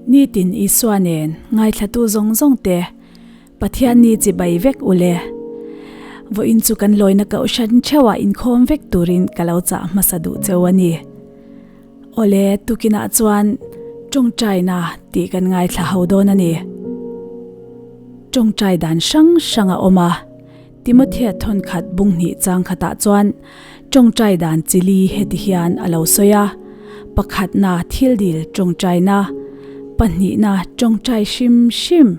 Nitin Isua nen ngaithlatu zawng zawng te Pathian ni chibai vek u le. Vawiin chu kan lawina kohhran theuhah inkhawm vek turin ka lo chah hmasa duh cheu a ni. Awle, tukinah chuan tawngtaina tih kan ngaithla ho dawn a ni. Tawngtai dan hrang hrang a awm a, Timothea thawnkhat bunghnih chang khatah chuan tawngtai dan chili heti hian a lo sawi a, Pakhatna thil dil tawngtaina, pahnihna tawngtai hrim hrim,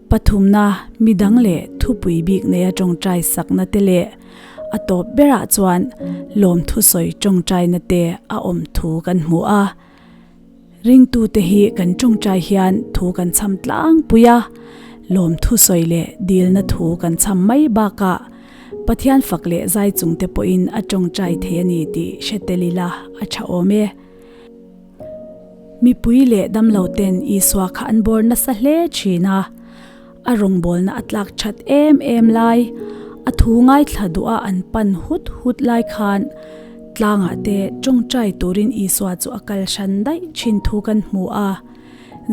Pathumna, midang leh thupui bik neia tawngtai sakna te leh a tawp berah chuan lawmthu sawi tawngtaina te a awm thu kan hmu a. Ringtute hi kan tawngtai hian thu kan chham tlangpui a, lawmthu sawi leh dilna thu kan chham mai bakah Pathian fak leh zai chungte pawhin a tawngtai thei a ni tih hre tel ila a tha awm e. Mipui leh damlo ten Isua kha an bawr nasa hle thin a, a rawngbawlna a tlak that em em lai, a thu ngaithla duha an pan hut hut lai khan tlangah te tawngtai turin Isua chu a kal hran daih thin thu kan hmu a,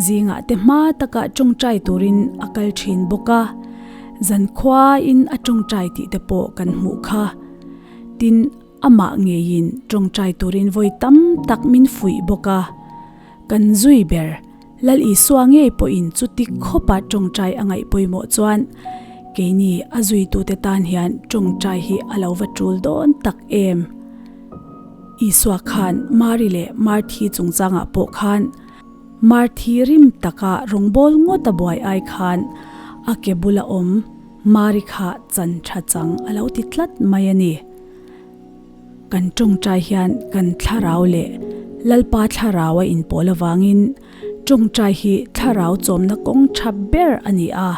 zingah te hma takah tawngtai turin a kal thin bawk a, zankhuain a tawngtai tih te pawh kan hmuh kha. Tin. Amah ngeiin tawngtai turin vawi tam tak min fuih bawk a. Kan zui ber, Lal Isua ngei pawhin chuti khawpa tawngtai a ngaih pawimawh chuan keini a zuitute tan hian tawngtai hi a lo va tul dawn tak em? Isua khan Mari leh Marthi chungchangah pawh khan Marthi rim taka rawngbâwl ngawt a buai ai khan a ke bula awm Mari kha chan tha chang a lo ti tlat mai a ni. Kan tawngtai hian kan thlarau leh Lalpa thlarau a inpawl avangin tawngtai hi thlarau chawmna kawng tha ber a ni a.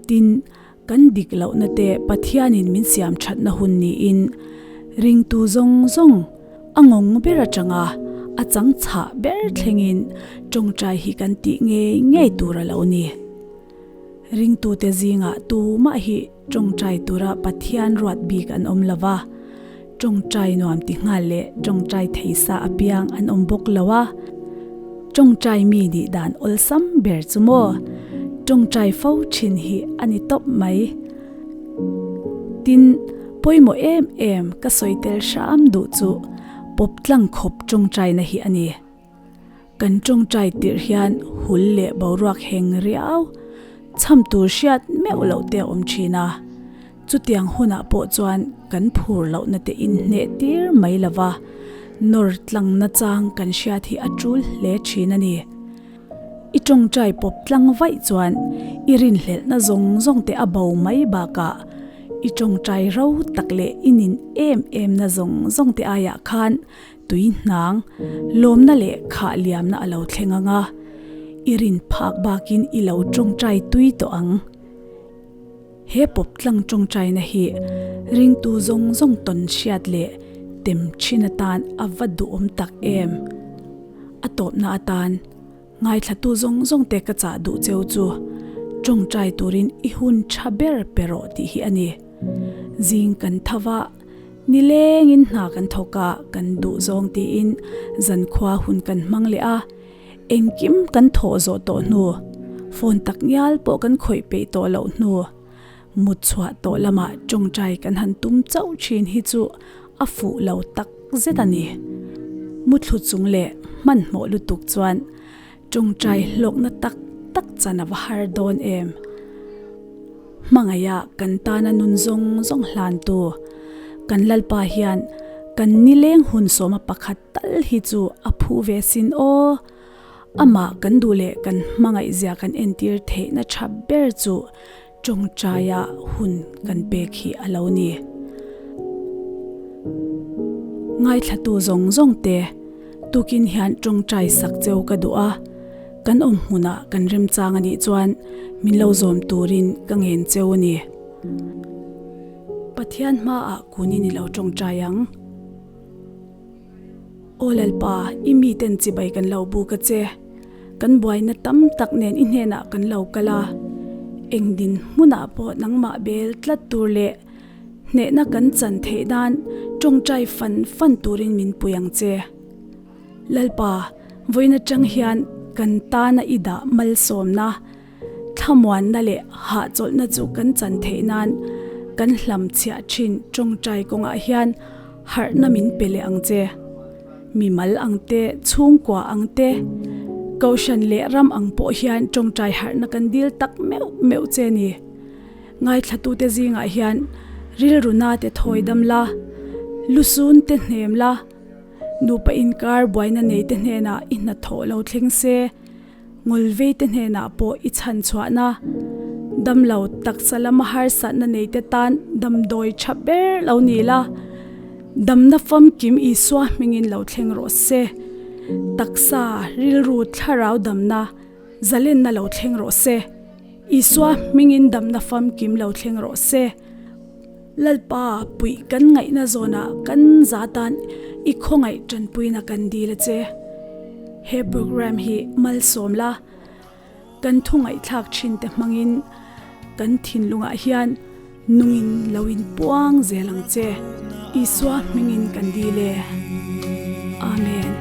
Tin, kan dik lohna te Pathianin min siam thatna hun niin ringtu zawng zawng a ngawng ber atanga a chang chhah ber thlengin tawngtai hi kan tih ngei ngei tur a lo ni. Ringtute zingah tumah hi tawngtai tura Pathian ruat bik an awm lo va, tawngtai nuam ti nghal leh tawngtai thei sa apiang an awm bawk lo a. Tawngtai mi nih dan awlsam ber chu maw? Tawngtai fo thin hi a ni tawp mai. Tin, pawimawh em em ka sawi tel hram duh chu pawp tlang khawp tawngtaina hi a ni. Kan tawngtai tirh hian hul leh boruak heng riau, chham tur hriat meuh loh te a awm thin a. Chutiang hunah pawh chuan kan phur lohna te inhneh tir mai lo va, nawr tlang nachang kan hriat hi a tul hle thin a ni. I tawngtai pawp tlang vaih chuan i rinhlelhna zawng zawng te a bo mai bakah i tawngtai ro tak leh i nin em em na zawng zawng te aiah khan Tui hnang, lawmna leh khah liamna a lo thleng ang a, i rin phak bakin i lo tawngtai tui tawh ang. He pawp tlang tawngtaina hi ringtu zawng zawng tawn hriat leh tem thin atan a va duhawm tak em. A tawpna atan ngaithlatu zawng zawng te ka chah duh cheu chu tawngtai turin i hun tha ber pe rawh tih hi a ni. Zing kan tho a. Nilengin hna kan thawk a, kan duh zawng tiin zankhua hun kan hmang leh a, engkim kan thawh zawh tawh hnu, phone tak ngial pawh kan khawih peih tawh loh hnu, mut chhuah tawh lamah tawngtai kan han tum chauh thin hi chu a fuh lo tak zet a ni. Muthlu chung leh hmanhmawh lutuk chuan tawngtai hlawkna tak tak chan a va har dawn em. Hmangaiha kan tana nun zawng zawng hlantu kan Lalpa hian kan nileng hun sawma pakhat tal hi chu a phu ve sin aw. Amah kan duh leh kan hmangaihzia kan entir theihna tha ber chu tawngtaia hun kan pek hi a lo ni. Ngaithlatu zawng zawng te tukin hian tawngtai sak cheu ka duh a. Kan awm hmunah kan remchang a nih chuan min lo zawm turin ka ngen cheu a ni. Pathian hmaah kunin i lo tawngtai ang. Aw Lalpa, i miten chibai kan lo buk a che. Kan buaina tam tak nen i hnenah kan lo kal a. Eng din hmunah pawh nangmah bel tlat tur leh hnehna kan chan theih nan tawngtai fan fan turin min pui ang che. Lalpa, vawiin atang hian Kan tana i dah malsawmna, thlamuanna leh hahchawlhna chu kan chan theih nan kan hlamchhiah thin tawngtai kawngah hian harhna min pe leh ang che. Mimal ang te, chhungkua ang te, kohhran leh ram ang pawh hian tawngtai harhna kan dil tak meuh meuh che ni. Ngaithlatute zingah hian rilru nate thawi dam la, lusun te hnem la, Nupa inkar buaina neite hnenah i hnathawh lo thleng se, ngawlveite hnenah pawh i chhan chhuahna, damlo taksa lama harsatna neite tan damdawi tha ber lo ni la, damna famkim Isua hmingin lo thleng rawh se. Taksa, rilru, thlarau damna, zalenna lo thleng rawh se. Isua hmingin damna famkim lo thleng rawh se. Lalpa puih kan ngaihna zawnah kan za tan i khawngaih tanpuina kan dil a che. He program hi malsawm la, kan thu ngaihthlak thin te hmangin kan thinlungah hian nungin lo in puang zel ang che. Isua hmingin kan dil e. Amen.